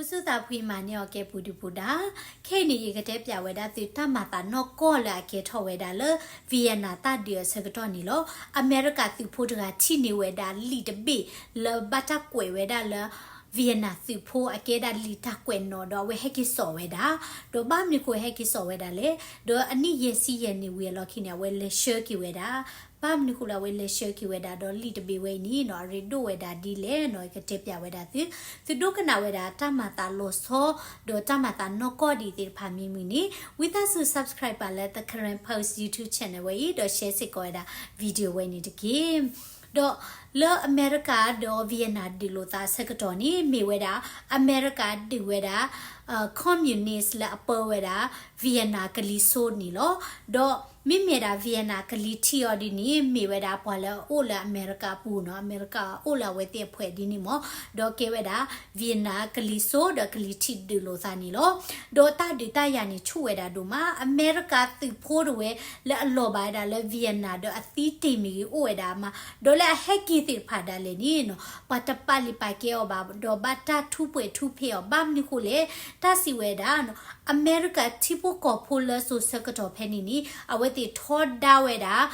စူသးဖှံမၤန့ၢ်အီၤကဲပူၤဒုပူၤဒါ, ခဲအံၤန့ၣ် ယကတဲပၠးဝဲဒၣ်သုတၢ်မၤသးနီၢ်ကီၢ်လၢအကဲထီၣ်ဝဲဒၣ်လၢ Vietnam တၢ်ဒုးအဆၢကတီၢ်န့ၣ်လီၤ. အမဲရကၤသုးဖိတဂၤထံၣ်န့ၢ်ဝဲဒၣ်လံာ်တဘ့ၣ်လၢဘၣ်တၢ်ကွဲးဝဲဒၣ်လၢ Vietnam သုးဖိအကဲဒၣ်လံာ်တၢ်ကွဲးနီၣ် ဒီးအဝဲဟဲက့ၤစိာ်ဝဲဒၣ်, ဒီးဘၣ်မနုၤဃိဟဲက့ၤစိာ်ဝဲဒၣ်လဲၣ်, ဒီးအနံၣ်ယဲၢ်ဆံယဲၢ်နံၣ်ဝံၤအလီၢ်ခံန့ၣ် အဝဲလဲၤဆှၢက့ၤဝဲဒၣ် ဘၣ်မနုၤဃိလၢအဝဲလဲၤဆှၢက့ၤဝဲဒၣ် ဒီးလံာ်တဘ့ၣ်ဝဲအံၤန့ၣ်နီၣ် အရ့ဒိၣ်ဝဲဒၣ်ဒ်လဲၣ်နီၣ် ယကတဲပၠးဝဲဒၣ်သု, သုဒိကနၣ်ဝဲဒၣ်တၢ်မၤသးလီၤဆီ ဒီးတၢ်မၤသးနီၢ်ကီၢ်ဒ်သ့ၣ်တဖၣ်မ့ၢ်မုာ်န့ၣ် ဝံသးစူၤ subscribe ပၠးလၢ The Karen Post YouTube channel ဝဲအံၤ ဒီး share စ့ၢ်ကီးဝဲဒၣ် video ဝဲန့ၣ်တက့ၢ်. ဒီးလၢအမဲရကၤဒီး Vietnam ဒုးလိာ်သးအဆၢကတီၢ်န့ၣ် မ့ၢ်ဝဲဒၣ် အမဲရကၤဒုးဝဲဒၣ် communist လၢအပၢဝဲဒၣ် Vietnam ကလံၤစိန့ၣ်လီၤ. ဒီးမ့မ့ၢ်ဒၣ် Vietnam ကလံၤထံးအီၤဒ်န့ၣ် မ့ၢ်ဝဲဒၣ်ပှၤလၢအအိၣ်လၢအမဲရကၤအပူၤနီၣ်, အမဲရကၤအိၣ်လၢအဝဲသ့ၣ်အဖှဲးဒ်န့ၣ်မ့ၢ်, ဒီးကဲဝဲဒၣ် Vietnam ကလံၤစိဒီးကလံၤထံးဒုးလိာ်သးန့ၣ်လီၤ. ဒီးတၢ်ဒုးတၢ်ယၤန့ၣ်ဆူၣ်ဝဲဒၣ်ဒိၣ်မး, အမဲရကၤသုးဖိတဝဲ လၢအလီၤဘၣ်ဝဲဒၣ်လၢ Vietnam ဒီးအသံတ့ၢ်မ့ၢ်ဂ့ၤအိၣ်ဝဲဒၣ်မး, ဒီးလၢအဟဲက့ၤသ့ၣ်တဖၣ်ဒၣ်လဲာ်န့ၣ်နီၣ် ပှၤတပာ်လုၢ်ပာ်ကဲအီၤဘၣ်, ဒီးဘၣ်တၢ်ထူးပှဲၤထူးဖ့းအီၤ, ဘၣ်မနုၤဃိလဲၣ်, တၢ်စံးဝဲဒၣ် အမဲရကၤထံဖိကီၢ်ဖိလၢစိၤဆၢကတီၢ်ဖဲန့ၣ်န့ၣ် အဝဲသ့ၣ်ထီဒါဝဲဒၣ်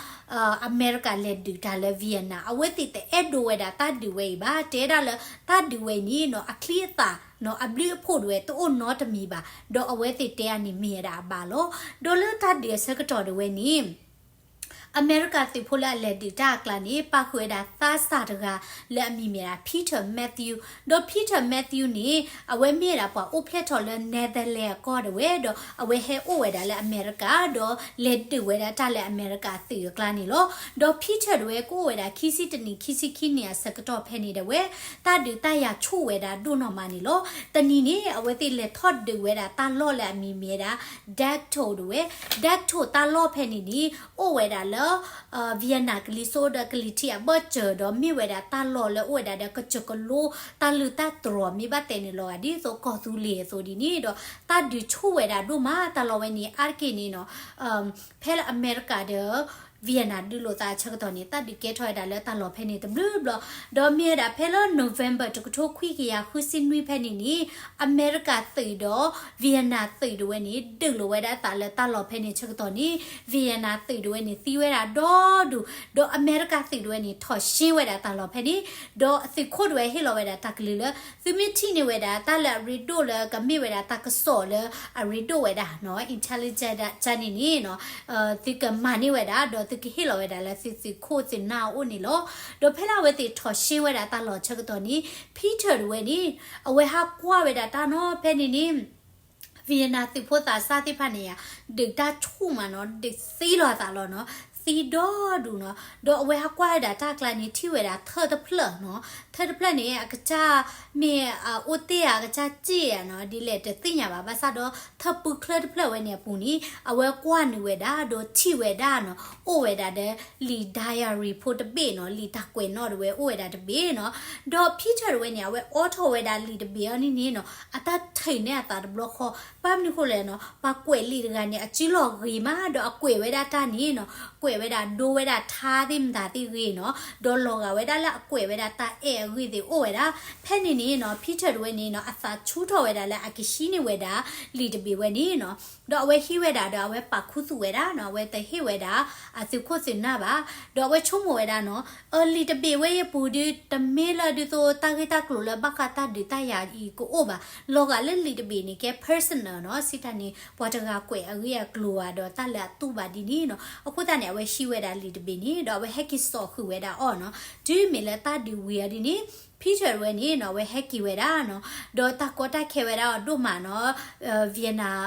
အမဲရကၤလဲၤဒုးတၢ်လၢ Vietnam, အဝဲသ့ၣ်တအဲၣ်ဒိးဝဲဒၣ်တၢ်ဒုးဝဲအံၤဘၣ်, တဲဒၣ်လၢတၢ်ဒုးဝဲအံၤန့ၣ်နီၣ် အချံအသၣ် အဘျုးအဖှိၣ်တဝဲတအိၣ်နီတမံၤဘၣ်, ဒီးအဝဲသ့ၣ်တဲအန့ၣ်မ့ၢ်ဝဲဒၣ်အဘၣ်လီၤ. ဒီးလၢတၢ်ဒုးအဆၢကတီၢ်တဝဲန့ၣ် အမဲရကၤသုးဖိလၢအလဲၤဒုးတၢ်အကျါန့ၣ် ပာ်ဃုာ်ဝဲဒၣ်သးစၢ်တဂၤလၢအမံၤမ့ၢ်ဒၣ် Peter Matthew, ဒီး Peter Matthew န့ၣ် အဝဲမ့ၢ်ဝဲဒၣ်ပှၤအိၣ်ဖျဲၣ်ထီၣ်လၢ Netherlands အကီၢ်တဝဲ, ဒီးအဝဲဟဲအိၣ်ဝဲဒၣ်လၢအမဲရကၤ, ဒီးလဲၤဒုးဝဲဒၣ်တၢ်လၢအမဲရကၤသုးအကျါန့ၣ်လီၤ. ဒီး Peter တဝဲကအိၣ်ဝဲဒၣ်ခံဆံတနံၣ် ခံဆံခံနံၣ်အဆၢကတီၢ်ဖဲန့ၣ်တဝဲ, တၢ်ဒုးတၢ်ယၤဆူၣ်ဝဲဒၣ်ဒိၣ်နီၢ်မးန့ၣ်လီၤ. တနံၤန့ၣ် အဝဲသ့ၣ်လဲၤထီၣ်ဒုးဝဲဒၣ်တၢ်လီၢ်လၢအမံၤမ့ၢ်ဝဲဒၣ် Dak To တဝဲ, Dak To တၢ်လီၢ်ဖဲန့ၣ်န့ၣ် အိၣ်ဝဲဒၣ်လၢ Vietnam ကလံၤစိဒီးကလံၤထံးအဘၢၣ်စၢၤဒီး မ့ၢ်ဝဲဒၣ်တၢ်လီၢ်လၢအိၣ်ဝဲဒၣ်ဒီးကစၢၢ်ကလိ တၢ်လုၢ်တၢ်တြီၤမ့ၢ်ဘၣ်တဲန့ၣ်လီၤဂာ်ဒ်သိးကီၢ်သူလ့ၤအသိးဒ်န့ၣ်ဒီး တၢ်ဒုးဆူၣ်ဝဲဒၣ်ဒိၣ်မး တၢ်လီၢ်ဝဲန့ၣ် အါတက့ၢ်န့ၣ်နီၣ် ဖဲလၢအမဲရကၤဒီး Vietnam ဒုးလိာ်သးအဆၢကတီၢ်န့ၣ် တၢ်ဒုးကဲထီၣ်ဝဲဒၣ်လၢတၢ်လီၢ်ဖဲန့ၣ်တဘျုးဘျီ, ဒီးမ့ၢ်ဝဲဒၣ်ဖဲလၢ November တကထိခွံကယၤဃုဆံနွံဖဲန့ၣ်န့ၣ် အမဲရကၤသုးဒီး Vietnam သုးတဝဲန့ၣ် ဒုးလိာ်ဝဲဒၣ်သးလၢတၢ်လီၢ်ဖဲန့ၣ်ဆၢကတီၢ်န့ၣ် Vietnam သုးတဝဲန့ၣ် သံဝဲဒၣ်ဒီဒူၣ်, ဒီးအမဲရကၤသုးတဝဲန့ၣ် ထီၣ်ရှ့ဝဲဒၣ်တၢ်လီၢ်ဖဲန့ၣ်, ဒီးသုးခိၣ်တဝဲဟ့ၣ်လီၤဝဲဒၣ်တၢ်ကလုၢ်လၢ သုမ့ၢ်ထံၣ်န့ၢ်ဝဲဒၣ် တၢ်လၢအရ့ဒိၣ်လၢကမ့ၢ်ဝဲဒၣ်တၢ်ကစီၣ်လၢအရ့ဒိၣ်ဝဲဒၣ်နီၣ် intelligence န့ၣ်န့ၣ်နီၣ် သုကမၤန့ၢ်ဝဲဒၣ် ဒီးသုကဟ့ၣ်လီၤဝဲဒၣ်လၢသုသုးခိၣ်သုးနၢ်အအိၣ်န့ၣ်လီၤ. ဒီးဖဲလၢအဝဲသ့ၣ်ထီၣ်ရှ့ဝဲဒၣ်တၢ်လီၢ်ဆၢကတီၢ်န့ၣ် Peter တဝဲန့ၣ် အဝဲဟးကွၢ်ဝဲဒၣ်တၢ်နီၣ် ဖဲန့ၣ်န့ၣ် Vietnam သုးဖိသးစၢ်သ့ၣ်တဖၣ်န့ၣ်ယါ ဒုးတၢ်ဆူၣ်မးနီၣ် ဒုးသံလီၤသးလီၤနီၣ် သံဒီဒူၣ်နီၣ်, ဒီးအဝဲဟးကွၢ်ဝဲဒၣ်တၢ်အကျါန့ၣ် ထံၣ်ဝဲဒၣ်ထၢၣ်တဖျၢၣ်နီၣ်, ထၢၣ်တဖျၢၣ်န့ၣ် အကစၢ်မ့ၢ်အအိၣ်တ့ၢ်ဧါ အကစၢ်စ့ၣ်ဧါနီၣ် ဒ်လဲၣ်တသ့ၣ်ညါဘၣ် ဘၣ်ဆၣ်ဒီးထၢၣ်ပူချၢတဖျၢၣ်ဝဲန့ၣ်အပူၤန့ၣ် အဝဲကွၢ်နုာ်ဝဲဒၣ် ဒီးထံၣ်ဝဲဒၣ်နီၣ် အိၣ်ဝဲဒၣ်ဒီးလံာ် diary ဖိတဘ့ၣ်နီၣ် လံာ်တၢ်ကွဲးနီၣ်တဝဲအိၣ်ဝဲဒၣ်တဘ့ၣ်နီၣ်, ဒီး Peter တဝဲန့ၣ် အဝဲအိးထီၣ်ဝဲဒၣ်လံာ်တဘ့ၣ်အီၤန့ၣ်န့ၣ်နီၣ် အတၢ်ထုးန့ၢ်အသးတဘျီဃီ ဘၣ်မနုၤဃိလဲၣ်နီၣ် ပှၤကွဲးလံာ်တဂၤန့ၣ် အစုလီၢ်ဂ့ၤမး ဒီးအကွဲးဝဲဒၣ်တၢ်န့ၣ်နီၣ် ကွဲးဝဲဒၣ်ဒိဝဲဒၣ်ထါသ့ၣ်မတၤသ့ၣ်ဂ့ၤနီၣ် ဒီးလီၤဂာ်ဝဲဒၣ်လၢအကွဲးဝဲဒၣ်တၢ်အဲၣ်အဂ့ၢ်သ့ၣ်အိၣ်ဝဲဒၣ် ဖဲန့ၣ်န့ၣ်နီၣ် Peter တဝဲန့ၣ်နီၣ် အသးဆူၣ်ထီၣ်ဝဲဒၣ်လၢအကဟံးန့ၢ်ဝဲဒၣ်လံာ်တဘ့ၣ်ဝဲန့ၣ်နီၣ်, ဒီးအဝဲဟံးဝဲဒၣ်ဒီးအဝဲပာ်ခူသူၣ်ဝဲဒၣ်နီၣ် အဝဲတဟ့ၣ်ဝဲဒၣ်အသုးခိၣ်သုးနၢ်ဘၣ်, ဒီးအဝဲဆိကမိၣ်ဝဲဒၣ်နီၣ် အလံာ်တဘ့ၣ်ဝဲအံၤအပူၤဒီး တမ့ၢ်လၢဒ်သိးတၢ်ဂ့ၢ်တၢ်ကျိၤလၢဘၣ်ဃးတၢ်ဒုးတၢ်ယၤအံၤကအိၣ်ဘၣ်, လီၤဂာ်လၢလံာ်တဘ့ၣ်န့ၣ် ကဲ personal နီၣ် စံးတၢ်န့ၣ် ပှၤတဂၤကွဲးအဂ့ၢ်အကျိၤဧါ ဒီးတၢ်လၢအတူၢ်ဘၣ်ဒ်န့ၣ်နီၣ် အဃိသတးန့ၣ် အဝဲဟံးဝဲဒၣ်လံာ်တဘ့ၣ်န့ၣ် ဒီးအဝဲဟဲက့ၤစိာ်ဃုာ်ဝဲဒၣ်အီၤနီၣ် တုၤမ့ၢ်လၢတၢ်ဒုးဝံၤအီၤဒ်န့ၣ် Peter တဝဲန့ၣ်နီၣ် အဝဲဟဲက့ၤဝဲဒၣ်နီၣ် ဒီးတၢ်ကီတၢ်ခဲဝဲဒၣ်အီၤဒိၣ်မးနီၣ် Vietnam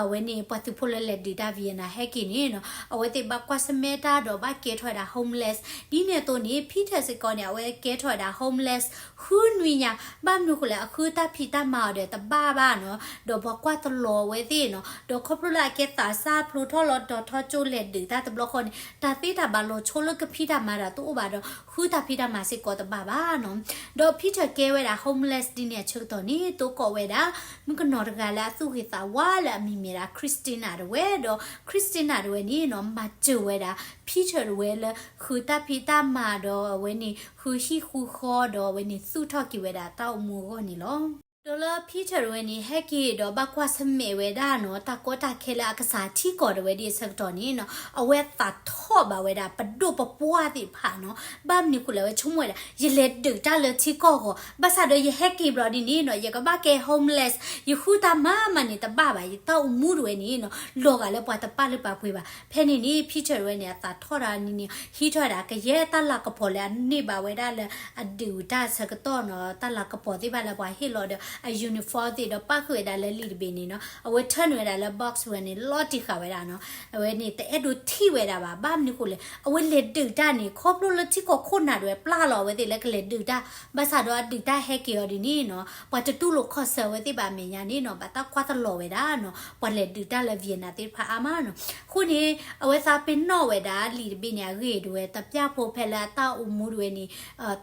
အဝဲန့ၣ် ပှၤသုးဖိလၢလဲၤဒုးတၢ် Vietnam ဟဲက့ၤန့ၣ်နီၣ် အဝဲသ့ၣ်ဘၣ်ကွၢ်ဆၢၣ်မဲာ်တၢ်ဒီးဘၣ်ကဲထီၣ်ဝဲဒၣ် homeless ဒ်န့ၣ်အသိးန့ၣ် Peter စ့ၢ်ကီးန့ၣ် အဝဲကဲထီၣ်ဝဲဒၣ် homeless ဃုနွံညါ, ဘၣ်မနုၤဃိလဲၣ် အဃုတၢ်ဖံးတၢ်မၤအီၤဒီးတဘၣ်ဘၣ်နီၣ် ဒီးပှၤကွၢ်တလီၤဝဲသ့ၣ်နီၣ် ဒီးခီဖျိလၢအကဲသးစၢ်ဖျိထီၣ်လီၤတီၤထီကၠိလဲၤဒုးတၢ်တဘျီဃီန့ၣ် တၢ်သ့တၢ်ဘၣ်လီၤဆိလၢကဖံးတၢ်မၤတၢ်တအိၣ်ဘၣ်ဒီး ဃုတၢ်ဖံးတၢ်မၤစ့ၢ်ကီးတဘၣ်ဘၣ်နီၣ် ဒီး Peter ကဲဝဲဒၣ် homeless ဒ်န့ၣ်အဆၢကတီၢ်န့ၣ် သိးကိးဝဲဒၣ် မုၣ်ကနီၤတဂၤလၢအသူၣ်ဂ့ၤသးဝါလၢအမံၤမ့ၢ်ဒၣ် Christina တဝဲဒီး Christina တဝဲန့ၣ်နီၣ် မၤစၢၤဝဲဒၣ် Peter တဝဲလၢ ဃုတၢ်ဖံးတၢ်မၤဒီးအဝဲန့ၣ် ဃုဟံၣ်ဃုဃီဒီးအဝဲန့ၣ် သူၣ်ထီၣ်က့ၤဝဲဒၣ်တၢ်အိၣ်မူအဂီၢ်န့ၣ်လီၤ. ဒီးလၢ Peter တဝဲန့ၣ် ဟဲက့ၤဒီးဘၣ်ကွၢ်ဆၢၣ်မဲာ်ဝဲဒၣ်နီၤ တၢ်ကီတၢ်ခဲလၢအကစၢ်ထံကီၢ်တဝဲဒၣ်အဆၢကတီၢ်န့ၣ်နီၤ အဝဲသးထီၣ်ဘၣ်ဝဲဒၣ် ပဒိၣ်ပပှၢ်သ့ၣ်တဖၣ်နီၤ. ဘၣ်မနုၤဃိလဲၣ် အဝဲဆိကမိၣ်ဝဲဒၣ် ယလဲၤဒုးတၢ်လၢထံကီၢ်အဂီၢ် ဘၣ်ဆၣ်ဒီးယဟဲက့ၤဘျီဒ်န့ၣ်နီၤ ယကဘၣ်ကဲ homeless ယဃုတၢ်မၤမးန့ၣ်တဘၣ်ဘၣ် ယတၢ်အိၣ်မူတဝဲန့ၣ်နီၤ လီၤဂာ်လၢပှၤတပာ်လုၢ်ပာ်ပှ့ၤဘၣ်. ဖဲန့ၣ်န့ၣ် Peter တဝဲန့ၣ် အသးထီၣ်တၢ်န့ၣ်န့ၣ် ဟံးထီၣ်ဝဲဒၣ် ကယဲၢ်တၢ်လၤကပီၤလၢအန့ၢ်ဘၣ်ဝဲဒၣ်လၢအဒုးတၢ်အဆၢကတီၢ်နီၤ တၢ်လၤကပီၤသ့ၣ်တဖၣ်လၢပှၤဟ့ၣ်လီၤဒီးအ uniform သ့ၣ်ဒီးပၣ်ဃုာ်ဝဲဒၣ်လၢလံာ်တဘ့ၣ်န့ၣ်နီၤ အဝဲထၢနုာ်ဝဲဒၣ်လၢ box ဝဲန့ၣ် လီၤတံၢ်ဃာ်ဝဲဒၣ်နီၤ အဝဲန့ၣ်တအဲၣ်ဒိးထံၣ်ဝဲဒၣ်ဘၣ်. ဘၣ်မနုၤဃိလဲၣ် အဝဲလဲၤဒုးတၢ်န့ၣ် ခီဖျိလၢထံကီၢ်ခိၣ်နၢ်တဝဲပျၢ်လီၤအဝဲသ့ၣ်လၢကလဲၤဒုးတၢ် ဘၣ်ဆၣ်ဒီးအဒုးတၢ်ဟဲက့ၤအီၤဒ်န့ၣ်နီၤ ပှၤတတူၢ်လိာ်ခီၣ်ဆၢအဝဲသ့ၣ်ဘၣ်အမဲာ်ညါန့ၣ်နီၤ ဘၣ်တၢ်ကွၢ်တလီၤဝဲဒၣ်နီၤ ပှၤလဲၤဒုးတၢ်လၢ Vietnam သ့ၣ်တဖၣ်အါမးနီၤ. အဃိန့ၣ် အဝဲသးပ့ၤနီၣ်ဝဲဒၣ်လံာ်တဘ့ၣ်န့ၣ်အဂ့ၢ်တဝဲ တပျၢ်ဖိဖဲလၢအတၢ်အိၣ်မူတဝဲန့ၣ်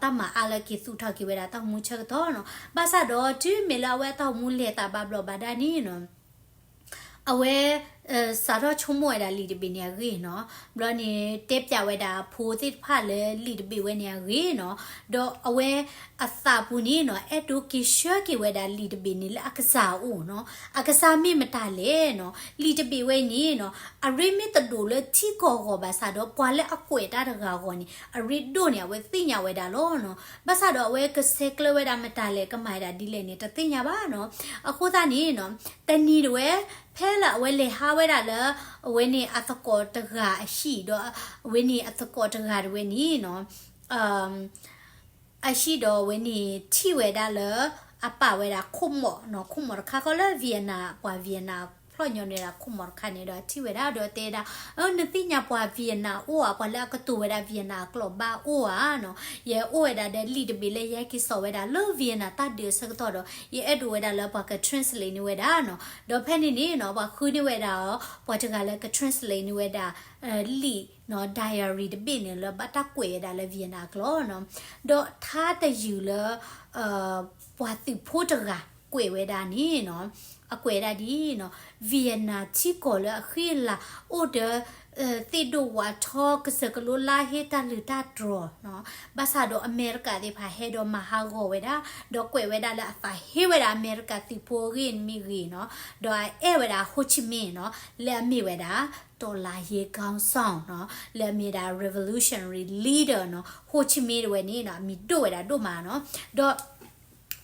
တၢ်မၤအါလၢက့ၤသူၣ်ထီၣ်က့ၤဝဲဒၣ်တၢ်အိၣ်မူဆၢကတီၢ်နီၤ. ဘၣ်ဆၣ်ဒီးတုၤမ့ၢ်လၢအဝဲအတၢ်အိၣ်မူလဲၤသးဘၣ်ဘျီးဘၣ်ဒါန့ၣ်နီၤ အဝဲ စးထီၣ်ဆိကမိၣ်ဝဲဒၣ်လံာ်တဘ့ၣ်န့ၣ်အဂ့ၢ်နီၤ. ဘျီန့ၣ် တဲပၠးဝဲဒၣ်အဖိသ့ၣ်တဖၣ်လၢလံာ်တဘ့ၣ်ဝဲန့ၣ်အဂ့ၢ်နီၤ. ဒီးအဝဲအသးပူၤန့ၣ်နီၤ အဲၣ်ဒိးက့ၤဆှၢက့ၤဝဲဒၣ်လံာ်တဘ့ၣ်န့ၣ်လၢအကစၢ်အအိၣ်နီၤ. အကစၢ်မ့ၢ်မတၤလဲၣ်နီၤ. လံာ်တဘ့ၣ်ဝဲန့ၣ်နီၤ အရ့မ့ၢ်တဒိၣ်လၢထံကီၢ်အဂီၢ်ဘၣ်ဆၣ်ဒီး ပှၤလၢအကွဲးတၢ်တဂၤအဂီၢ်န့ၣ် အရ့ဒိၣ်န့ၣ် အဝဲသ့ၣ်ညါဝဲဒၣ်လီၤနီၤ. ဘၣ်ဆၣ်ဒီးအဝဲကဆဲးကျၢဝဲဒၣ်မတၤလဲၣ် ကမၤဝဲဒၣ်ဒ်လဲၣ်န့ၣ် တသ့ၣ်ညါဘၣ်နီၤ. အဃိသတးန့ၣ်နီၤ တနံၤတဝဲ ဖဲလၢအဝဲလဲၤဟးဝဲဒၣ်လၢ အဝဲန့ၣ်အသကိးတဂၤအဟံၣ်ဒီး အဝဲန့ၣ်အသကိးတဂၤတဝဲန့ၣ်နီၤ အဟံၣ်ဒီးအဝဲန့ၣ်ထံၣ်ဝဲဒၣ်လၢ အပာ်ဝဲဒၣ်ခိၣ်မီၣ်နီၤ ခိၣ်မီၣ်တခါဃီလၢ Vietnam ပှၤ Vietnam ဖျီၣ်ညီနုၢ်ဝဲဒၣ်ခိၣ်မီၣ်တခါန့ၣ်ဒီး အထံၣ်ဝဲဒၣ်ဒီးတဲဒၣ် အၢ နသ့ၣ်ညါပှၤ Vietnam အိၣ်ဧါ ပှၤလၢအကတိၤဝဲဒၣ် Vietnam အကျိာ်ဘၣ်အိၣ်ဧါနီၤ. ယအိၣ်ဝဲဒၣ်ဒီးလံာ်တဘ့ၣ်လၢယဟဲက့ၤစိာ်ဝဲဒၣ်လၢ Vietnam တၢ်ဒုးအဆၢကတီၢ်ဒီး ယအဲၣ်ဒိးဝဲဒၣ်လၢပှၤက translate န့ၢ်ဝဲဒၣ်နီၤ. ဒီးဖဲန့ၣ်န့ၣ်နီၤ ပှၤဃုန့ၢ်ဝဲဒၣ်အီၤ ပှၤတဂၤလၢက translate န့ၢ်ဝဲဒၣ် လံာ်နီၤ diary တဘ့ၣ်န့ၣ် လၢဘၣ်တၢ်ကွဲးဝဲဒၣ်လၢ Vietnam အကျိာ်နီၤ. ဒီးထါတယုၢ်လၢ ပှၤသုးဖိတဂၤကွဲးဝဲဒၣ်န့ၣ်နီၤ အကွဲးဒၣ်ဒ်နီၤ Vietnam ထံကီၢ်လၢအဃံအလၤ အိၣ်ဒီး သ့ၣ်ဒိၣ်ဝးထီ ကစၢၢ်ကလိလါဟ့တၢ်လုၢ်တၢ်တြီၤနီၤ. ဘၣ်ဆၣ်ဒီးအမဲရကၤသ့ၣ်တဖၣ်ဟဲဒီးမၤဟးဂီၤဝဲဒၣ် ဒီးကွဲးဝဲဒၣ်လၢအသးဟ့ဝဲဒၣ်အမဲရကၤသုးဖိအဂ့ၢ်မ့ၢ်ဂ့ၤနီၤ ဒီးအအဲၣ်ဝဲဒၣ် Ho Chi Minh နီၤ လၢအမ့ၢ်ဝဲဒၣ် တော်လှန်ရေးခေါင်းဆောင်နီၤ လၢအမ့ၢ်ဒၣ် revolutionary leader နီၤ Ho Chi Minh တဝဲန့ၣ်နီၤ အမံၤဒိၣ်ဝဲဒၣ်ဒိၣ်မးနီၤ. ဒီး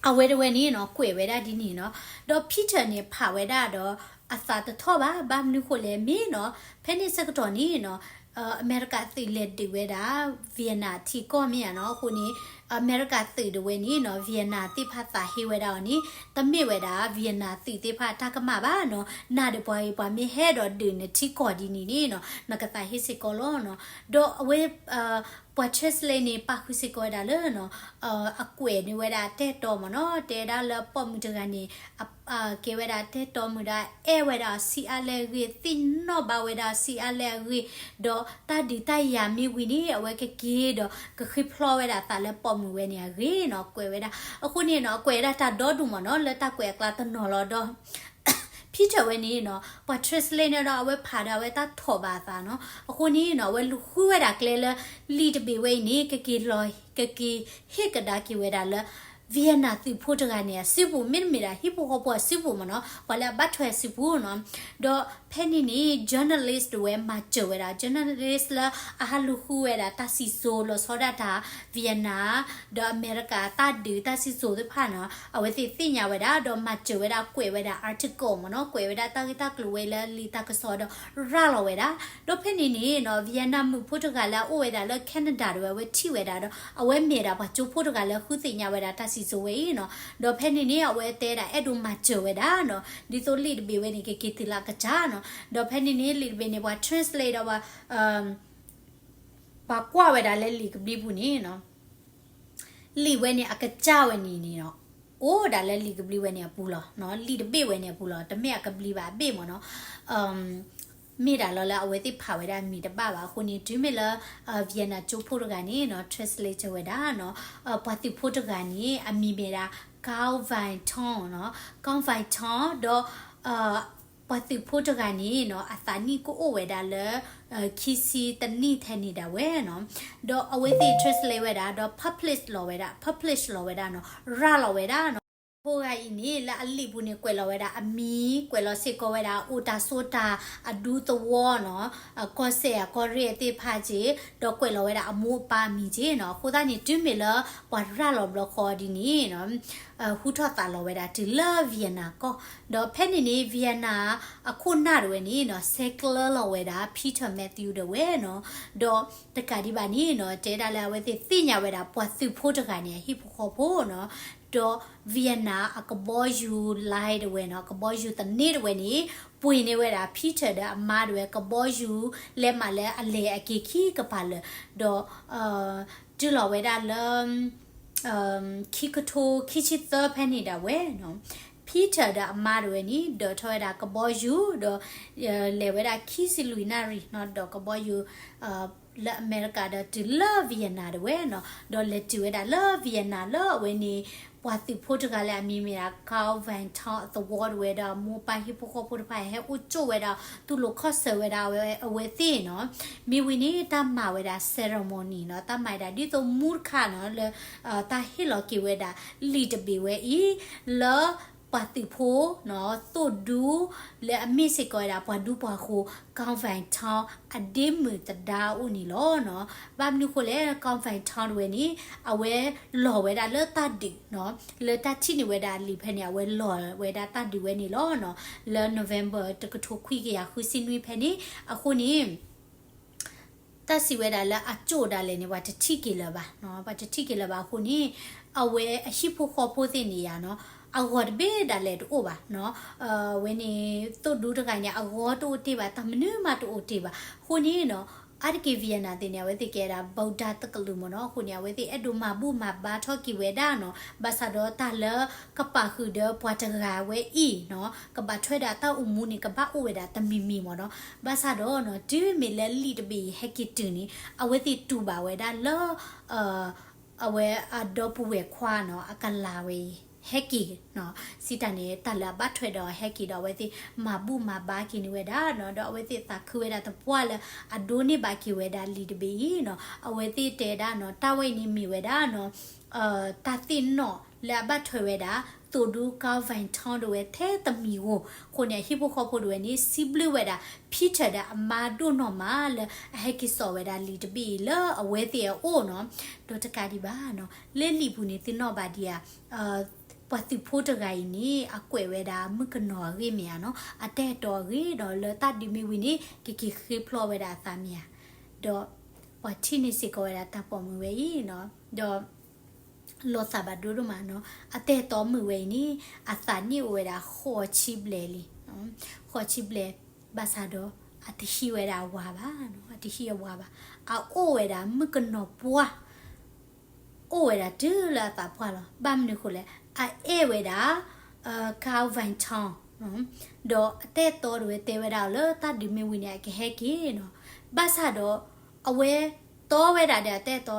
အဝဲတဝဲန့ၣ်နီၤ ကွဲးဝဲဒၣ်ဒ်န့ၣ်နီၤ. ဒီး Peter န့ၣ် ဖးဝဲဒၣ်ဒီး အသးတထီၣ်ဘၣ် ဘၣ်မနုၤဃိလဲၣ်မ့ၢ်နီၤ ဖဲန့ၣ်ဆၢကတီၢ်န့ၣ်နီၤ အမဲရကၤသုးလဲၤဒုးဝဲဒၣ် Vietnam ထံကီၢ်မ့ၢ်ဧါနီၤ. အဃိန့ၣ် အမဲရကၤသုးတဝဲန့ၣ်နီၤ Vietnam သ့ၣ်တဖၣ်သးဟ့ဝဲဒၣ်အီၤန့ၣ် တမ့ၢ်ဝဲဒၣ် Vietnam သုးသ့ၣ်တဖၣ်တၢ်ကမၣ်ဘၣ်နီၤ. နၤဒီးပှၤဂ့ၤ ပှၤမ့ၢ်ဟဲဒီးဒုးနထံကီၢ်ဒ်န့ၣ်န့ၣ်နီၤ နကသးဟ့စ့ၢ်ကီးလီၤနီၤ. ဒီးအဝဲ ပှၤ translate န့ၣ် ပာ်ဃုာ်စ့ၢ်ကီးဝဲဒၣ်လၢနီၤ အကွဲးန့ၢ်ဝဲဒၣ်တဲတီမ့ၢ်နီၤ တဲဒၣ်လၢပိာ်မုၣ်တဂၤန့ၣ် ကဲဝဲဒၣ်တဲတီမုၣ်ဒီး အဲၣ်ဝဲဒၣ်အီၤဆံးအါလဲၣ်အဂ့ၢ် သ့ၣ်နီၣ်ဘၣ်ဝဲဒၣ်အီၤဆံးအါလဲၣ်အဂ့ၢ် ဒီးတၢ်ဒုးတၢ်ယၤမ့ၢ်ဝံၤန့ၣ် အဝဲကက့ၤဒီးကဃ့ဖျီဝဲဒၣ်အသးလၢပိာ်မုၣ်ဝဲန့ၣ်အဂ့ၢ်နီၤ ကွဲးဝဲဒၣ်. အဃိန့ၣ်နီၤ အကွဲးဝဲဒၣ်တၢ်ဒီဒူၣ်မ့ၢ်နီၤ လၢတၢ်ကွဲးအကျါတနီၤလီၤဒီး Peter ဝဲန့ၣ်နီၤ ပှၤ translate န့ၣ်ဒီး အဝဲဖးဒီးအဝဲတၢ်ထီၣ်ဘၣ်အသးနီၤ. အဃိန့ၣ်နီၤ အဝဲလူၤဃုဝဲဒၣ်ကျဲလၢ လံာ်တဘ့ၣ်ဝဲအံၤန့ၣ် ကက့ၤလီၤ ကက့ၤဟ့ၣ်ကဒါက့ၤဝဲဒၣ်လၢ Vietnam သုးဖိတဂၤန့ၣ် အစုပူၤ မ့တမ့ၢ်ဒၣ်ဟံၣ်ဖိဃီဖိအစုပူၤမ့ၢ်နီၤ ပှၤလၢအဘၣ်ထွဲအစုပူၤနီၤ. ဒီးဖဲန့ၣ်န့ၣ် journalist တဝဲမၤစၢၤဝဲဒၣ် journalist လၢအဟးလူၤဃုဝဲဒၣ်တၢ်စံၣ်စိၤလီၤဆီဒၣ်တၢ် Vietnam ဒီးအမဲရကၤတၢ်ဒုးတၢ်စံၣ်စိၤသ့ၣ်တဖၣ်နီၤ အဝဲသ့ၣ်သ့ၣ်ညါဝဲဒၣ် ဒီးမၤစၢၤဝဲဒၣ်ကွဲးဝဲဒၣ် article မ့ၢ်နီၤ ကွဲးဝဲဒၣ်တၢ်ဂ့ၢ်တၢ်ကျိၤဝဲလၢလံာ်တၢ်ကစီၣ်ဒီးရၤလီၤဝဲဒၣ်. ဒီးဖဲန့ၣ်န့ၣ်နီၤ Vietnam မုၣ်ဖိတဂၤလၢအအိၣ်ဝဲဒၣ်လၢ Canada တဝဲ အဝဲထံၣ်ဝဲဒၣ်ဒီး အဝဲမ့ၢ်ဒၣ်ပှၤကၠိဖိတဂၤလၢဃုသ့ၣ်ညါဝဲဒၣ်တၢ်စံၣ်စိၤဝဲအံၤနီၤ. ဒီးဖဲန့ၣ်န့ၣ် အဝဲတဲဒၣ်အဲၣ်ဒိးမၤစၢၤဝဲဒၣ်နီၤ ဒ်သိးလံာ်တဘ့ၣ်ဝဲန့ၣ် ကက့ၤတုၤလၢအကစၢ်နီၤ. ဒီးဖဲန့ၣ်န့ၣ် လံာ်တဘ့ၣ်န့ၣ် ပှၤ translate ဒီးပှၤ ပှၤကွၢ်ဝဲဒၣ်လၢလံာ်ကဘျံးပူၤန့ၣ်နီၤ လံာ်ဝဲန့ၣ် အကစၢ်ဝဲန့ၣ်န့ၣ်နီၤ အိၣ်ဒၣ်လၢလံာ်ကဘျံးဝဲန့ၣ်အပူၤလီၤ. လံာ်တဘ့ၣ်ဝဲန့ၣ်အပူၤလီၤ. တမ့ၢ်အကဘျံးဘၣ်အဘ့ၣ်မ့ၢ်နီၤ မ့ၢ်ဒၣ်လီၤလၢအဝဲသ့ၣ်ဖးဝဲဒၣ်မံၤတဘၣ်ဘၣ်. အဃိန့ၣ် တုၤမ့ၢ်လၢ Vietnam ကၠိဖိတဂၤန့ၣ်နီၤ translate ဝဲဒၣ်နီၤ ပှၤသုးဖိတဂၤန့ၣ် အမံၤမ့ၢ်ဒၣ် Cao Vinh Ton နီၤ Cao Vinh Ton ဒီး ပှၤသုးဖိတဂၤန့ၣ်နီၤ အသးနံၣ်ကအိၣ်ဝဲဒၣ်လၢ ခံဆံတနံၣ်ထဲန့ၣ်ဒၣ်ဝဲနီၤ. ဒီးအဝဲသ့ၣ် translate ဝဲဒၣ် ဒီး publish လီၤဝဲဒၣ် publish လီၤဝဲဒၣ်နီၤ ရၤလီၤဝဲဒၣ်နီၤ. ဖိဂၤအံၤန့ၣ် လၢအလံာ်ပူၤန့ၣ် ကွဲးလီၤဝဲဒၣ်အမံၤ, ကွဲးလီၤစ့ၢ်ကီးဝဲဒၣ် အိၣ်တၢ်ဆိးတၢ် အဒူသဝီနီၤ, ကီၢ်စဲၣ်အကီၢ်ရ့ၣ်သ့ၣ်တဖၣ်က့ၢ်, ဒီးကွဲးလီၤဝဲဒၣ်အမိၢ်အပၢ်အမံၤက့ၢ်နီၤ. အဃိသတးန့ၣ် တုၤမ့ၢ်လၢပှၤရၤလီၤဘျီဃီဒ်န့ၣ်နီၤ ဟူထီၣ်သးလီၤဝဲဒၣ်တုၤလၢ Vienna ကီၢ်, ဒီးဖဲန့ၣ်န့ၣ် Vienna အခိၣ်နၢ်တဝဲန့ၣ်နီၤ ဆဲးကျၢလီၤဝဲဒၣ် Peter Matthew ဒၣ်ဝဲနီၤ, ဒီးတကးဒံးဘၣ်န့ၣ်နီၤ တဲဒၣ်လၢအဝဲသ့ၣ်သ့ၣ်ညါဝဲဒၣ် ပှၤသုးဖိတဂၤန့ၣ် အဟံၣ်ဖိဃီဖိနီၤ, ဒီး Vienna အကဘီယူၤ line တဝဲနီၤ ကဘီယူၤသန့တဝဲန့ၣ် ပှ့ၤန့ၢ်ဝဲဒၣ် Peter ဒီးအမါတဝဲ ကဘီယူၤ လဲၤမးလၢအလဲၤအက့ၤခံကပၤလၢာ်, ဒီး တုၤလီၤဝဲဒၣ်လၢ ခံကထိခံဆံသၢဖဲန့ၣ်ဒၣ်ဝဲနီၤ Peter ဒီးအမါတဝဲန့ၣ် ဒၢးထီၣ်ဝဲဒၣ်ကဘီယူၤ ဒီး လဲၤဝဲဒၣ်ခံဆံလွံၢ်နၣ်ရံၣ်နီၤ ဒီးကဘီယူၤ လၢအမဲရကၤဒီးတုၤလၢ Vienna တဝဲနီၤ, ဒီးလဲၤတုၤဝဲဒၣ်လၢ Vienna လၢအဝဲန့ၣ် ပှၤသုးဖိတဂၤလၢအမံၤမ့ၢ်ဒၣ် Carl Van Tong အသဝီတဝဲဒီး မိၢ်ပၢ်ဟံၣ်ဖိဃီဖိတဖၣ် ဟဲအိၣ်ကၠိၣ်ဝဲဒၣ် တူၢ်လိာ်ခီၣ်ဆၢၣ်ဝဲဒၣ်အဝဲသ့ၣ်နီၤ, မ့ၢ်ဝံၤန့ၣ် တၢ်မၤဝဲဒၣ် ceremony နီၤ, တၢ်မၤဝဲဒၣ်ဒ်သိးမူတခါနီၤ လၢ တၢ်ဟ့ၣ်လီၤက့ၤဝဲဒၣ်လံာ်တဘ့ၣ်ဝဲအံၤ လၢ ပှၤသုးဖိနီၤ သိၣ်ဒူ လၢအမ့ၢ်စ့ၢ်ကီးဝဲဒၣ်ပှၤဒူပှၤဃိၤ Carl Van Tong အဒ့မုၣ်သဒါအအိၣ်န့ၣ်လီၤနီၤ. ဘၣ်မနုၤဃိလဲၣ် Carl Van Tong တဝဲန့ၣ် အဝဲလီၤဝဲဒၣ်လၢတၢ်ဒုးနီၤ လၢတၢ်ထံၣ်န့ၢ်ဝဲဒၣ်လံာ်ဖဲန့ၣ် အဝဲလီၤဝဲဒၣ်တၢ်ဒုးဝဲန့ၣ်လီၤနီၤ. လၢ November တကထိခွံကယၤဃုဆံနွံဖဲန့ၣ် အဃိန့ၣ် တၢ်စံးဝဲဒၣ်လၢအကၠိၣ်ဒၣ်လဲာ်န့ၣ် ပှၤတထံၣ်က့ၤလၢၤဘၣ်နီၤ, ပှၤတထံၣ်က့ၤလၢၤဘၣ်အဃိန့ၣ် အဝဲအဟံၣ်ဖိဃီဖိသ့ၣ်န့ၣ်ယါနီၤ အဂီၤတဘ့ၣ်ဒၣ်လဲာ်တအိၣ်ဘၣ်နီၤ. အဝဲန့ၣ် သိၣ်ဒူတဂၤန့ၣ် အဂီၤတအိၣ်တ့ၢ်ဘၣ် တၢ်မနုၤမးတအိၣ်တ့ၢ်ဘၣ်. အဃိန့ၣ်နီၤ အါတက့ၢ် Vienna သ့ၣ်န့ၣ် အဝဲသ့ၣ်ကဲဒၣ် ဗုဒ္ဓ တကလုာ်မ့ၢ်နီၤ, အဃိန့ၣ် အဝဲသ့ၣ်အဲၣ်ဒိးမၤဘူၣ်မၤဘါထီၣ်က့ၤဝဲဒၣ်နီၤ, ဘၣ်ဆၣ်ဒီးတၢ်လၢကပာ်ဃုာ်ဒီးပှၤတဂၤဝဲအံၤနီၤ ကဘၣ်ထွဲဒၣ်တၢ်အိၣ်မူန့ၣ် ကဘၣ်အိၣ်ဝဲဒၣ်တမံၤမံၤမ့ၢ်နီၤ. ဘၣ်ဆၣ်ဒီးနီၤ တုၤမ့ၢ်လၢလံာ်တဘ့ၣ်အံၤဟဲက့ၤတုၤန့ၣ် အဝဲသ့ၣ်တူၢ်ဘၣ်ဝဲဒၣ်လၢ အဝဲအဒီပုၢ်ဝဲၢ်ခွါနီၤ အကလၤဝဲအံၤ ဟဲက့ၤနီၤ, စံးတၢ်န့ၣ် တၢ်လၢအဘၣ်ထွဲဒီးဟဲက့ၤဒီး အဝဲသ့ၣ်မၤဘူၣ်မၤဘါက့ၤန့ၢ်ဝဲဒၣ်နီၤ, ဒီးအဝဲသ့ၣ်သးခုဝဲဒၣ်သပှၢ်လၢအဒိးန့ၢ်ဘၣ်က့ၤဝဲဒၣ်လံာ်တဘ့ၣ်အံၤနီၤ. အဝဲသ့ၣ်တဲဒၣ်နီၤ တၢ်ဝဲအံၤန့ၣ်မ့ၢ်ဝဲဒၣ်နီၤ တၢ်သ့ၣ်နီၣ်လၢအဘၣ်ထွဲဝဲဒၣ် သိၣ်ဒူ Carl Van Tong တဝဲထဲတမံၤဧိၤ, အဃိန့ၣ် အဟံၣ်ဖိဃီဖိတဝဲန့ၣ် စံးဘျုးဝဲဒၣ် Peter ဒီးအမါဒိၣ်နီၢ်မးလၢအဟဲက့ၤစိာ်ဝဲဒၣ်လံာ်တဘ့ၣ်အံၤ လၢအဝဲသ့ၣ်အအိၣ်နီၤ. ဒီးတကးဒံးဘၣ်နီၤ လၢလံာ်ပူၤန့ၣ် သုနီၣ်ဘၣ်ဒံးဧါ ပှၤသုးဖိတဂၤအံၤန့ၣ် အကွဲးဝဲဒၣ်မုၣ်ကနီၤအဂ့ၢ်မ့ၢ်ဧါနီၤ, အတၢ်အဲၣ်တီအဂ့ၢ်ဒီး လၢတၢ်ဒုးမ့ၢ်ဝံၤန့ၣ် ကက့ၤဃ့ဖျီဝဲဒၣ်အသးမ့ၢ်ဧါ, ဒီးပှၤထံၣ်န့ၢ်စ့ၢ်ကီးဝဲဒၣ်တၢ်ပိာ်မုၣ်ဝဲအံၤနီၤ, ဒီး လီၤသးဘၣ်ဒိဒိၣ်မးနီၤ, အတၢ်အဲၣ်တီမုၣ်ဝဲအံၤန့ၣ် အသးနံၣ်အိၣ်ဝဲဒၣ်ဃိးဆံဘျဲၣ်လံ, ဃိးဆံဘျဲၣ်, ဘၣ်ဆၣ်ဒီး အတဟံးဝဲဒၣ်အဝၤဘၣ်နီၤ, အတဟံးအဝၤဘၣ်, အအိၣ်ဝဲဒၣ်မုၣ်ကနီၤပှၢ် အိၣ်ဝဲဒၣ်တုၤလၢအသးပှၢ်လီၤ. ဘၣ်မနုၤဃိလဲၣ်, အအဲၣ်ဝဲဒၣ် Carl Van Tong နီၤ, ဒီးအတၢ်အဲၣ်တီတဝဲတဲဝဲဒၣ်အီၤလၢတၢ်ဒုးမ့ၢ်ဝံၤန့ၣ် အကဟဲက့ၤနီၤ. ဘၣ်ဆၣ်ဒီး အဝဲတီဝဲဒၣ်ဒီးအတၢ်အဲၣ်တ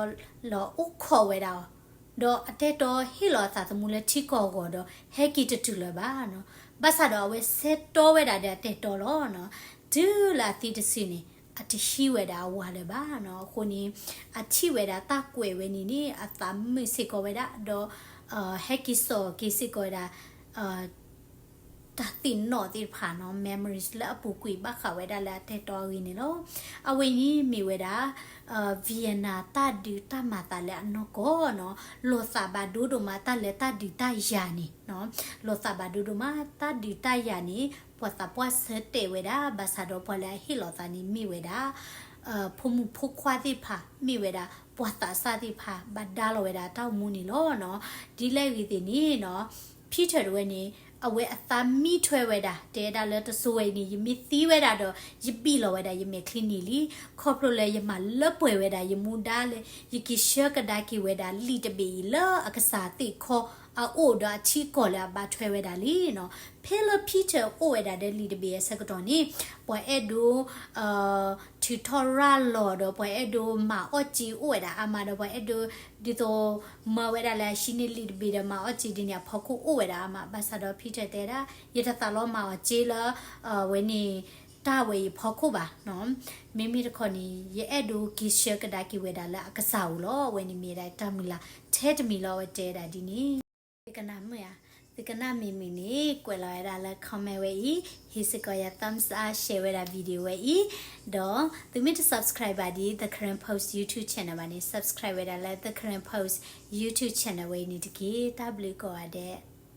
ီလီၤအိၣ်ခိးဝဲဒၣ်အီၤ, ဒီးအတၢ်အဲၣ်တီဟ့ၣ်လီၤအသးသမူလၢထံကီၢ်အဂီၤဒီး ဟဲက့ၤတတုၤလၢၤဘၣ်နီၤ. ဘၣ်ဆၣ်ဒီးအဝဲဆဲးတီဝဲဒၣ်ဒီးအတၢ်အဲၣ်တီလီၤနီၤ. တုၤလၢအသံတစုန့ၣ် အတဟံးဝဲဒၣ်အဝၤလၢၤဘၣ်နီၤ. အဃိန့ၣ် အထံၣ်ဝဲဒၣ်တၢ်ကွဲးဝဲန့ၣ်န့ၣ် အသးမုာ်စ့ၢ်ကီးဝဲဒၣ် ဒီး ဟဲက့ၤစိာ်က့ၤစ့ၢ်ကီးဝဲဒၣ် တၢ်သ့ၣ်နီၣ်သ့ၣ်တဖၣ်နီၤ memories လၢအပူၤကွံာ်ဘၣ်ဃးဝဲဒၣ်လၢအတၢ်အဲၣ်တီအဂ့ၢ်န့ၣ်လီၤ. အဝဲအံၤန့ၣ်မ့ၢ်ဝဲဒၣ် Vienna တၢ်ဒုးတၢ်မၤသးလၢအနီၢ်ကီၢ်နီၤ လီၤသးဘၣ်ဒိဒိၣ်မးတၢ်လၢတၢ်ဒုးတၢ်ယၤန့ၣ်နီၤ လီၤသးဘၣ်ဒိဒိၣ်မး တၢ်ဒုးတၢ်ယၤန့ၣ် ပှၤသးပှၢ်ဆၢတဲာ်ဝဲဒၣ် ဘၣ်ဆၣ်ဒီးပှၤလၢအဟ့ၣ်လီၤသးန့ၣ်မ့ၢ်ဝဲဒၣ် ဖိမုၣ်ဖိခွါသ့ၣ်တဖၣ် မ့ၢ်ဝဲဒၣ်ပှၤသးစၢ်သ့ၣ်တဖၣ် ဘၣ်ဒါလီၤဝဲဒၣ်တၢ်အိၣ်မူန့ၣ်လီၤနီၤ. ဒ်လဲၣ်ဂ့ၤသ့ၣ်န့ၣ်နီၤ Peter တဝဲန့ၣ် အဝဲအသးမံထွဲဝဲဒၣ် တဲဒၣ်လၢတစိၤဝဲအံၤန့ၣ် ယမ့ၢ်သံဝဲဒၣ်ဒီး ယဘံၣ်လီၤဝဲဒၣ်ယမဲာ်ချံန့ၣ်လံ, ခီဖျိလၢယမၤလၢပှဲၤဝဲဒၣ်ယမူဒါလၢ ယက့ၤဆှၢကဒါက့ၤဝဲဒၣ်လံာ်တဘ့ၣ်အံၤလၢအကစၢ်သ့ၣ်ခီ အအိၣ်ဒီးအထံကီၢ်လၢအဘၣ်ထွဲဝဲဒၣ်လံနီၤ. ဖဲလၢ Peter အိၣ်ဝဲဒၣ်ဒီးလံာ်တဘ့ၣ်အဆၢကတီၢ်န့ၣ် ပှၤအဲၣ်ဒိး ထုးထီၣ်ရၤလီၤဒီး ပှၤအဲၣ်ဒိးမၤအီၣ်စ့အိၣ်ဝဲဒၣ်အါမးဒီး ပှၤအဲၣ်ဒိး ဒ်သိး မၢဝဲဒၣ်လၢအဟံးန့ၢ်လံာ်တဘ့ၣ်ဒီးမၤအီၣ်စ့ဒ်န့ၣ် အဖီခိၣ်အိၣ်ဝဲဒၣ်အါမး ဘၣ်ဆၣ်ဒီး Peter တဲဒၣ် ယတသးလီမၤအီၣ်စ့လၢ ဝဲန့ၣ် တၢ်ဝဲအံၤအဖီခိၣ်ဘၣ်နီၤ. မ့မ့ၢ်တခီန့ၣ် ယအဲၣ်ဒိးက့ၤဆှၢကဒါက့ၤဝဲဒၣ်လၢအကစၢ်အိၣ်လီၤ. အဝဲန့ၣ်မ့ၢ်ဒၣ်တၢ်မုၢ်လၢ်ထဲတမံၤလီၤ အဝဲတဲဒၣ်ဒ်န့ၣ်. သ့ကနၣ်မုာ်ဧါ, သ သုကနၣ်မ့ၢ်မုာ်န့ၣ် ကွဲးလီၤဝဲဒၣ်လၢ comment ဝဲအံၤ, ဟ့ၣ်စ့ၢ်ကီးယၤ thumbs up, share ဝဲဒၣ် video ဝဲအံၤ, ဒီးသုမ့ၢ်တ subscribe ဘၣ်ဒ် The Karen Post YouTube channel ဘၣ်န့ၣ် subscribe ဝဲဒၣ်လၢ The Karen Post YouTube channel ဝဲအံၤန့ၣ်တက့ၢ်. တၢ်ဘျုးကိးဂၤဒဲး.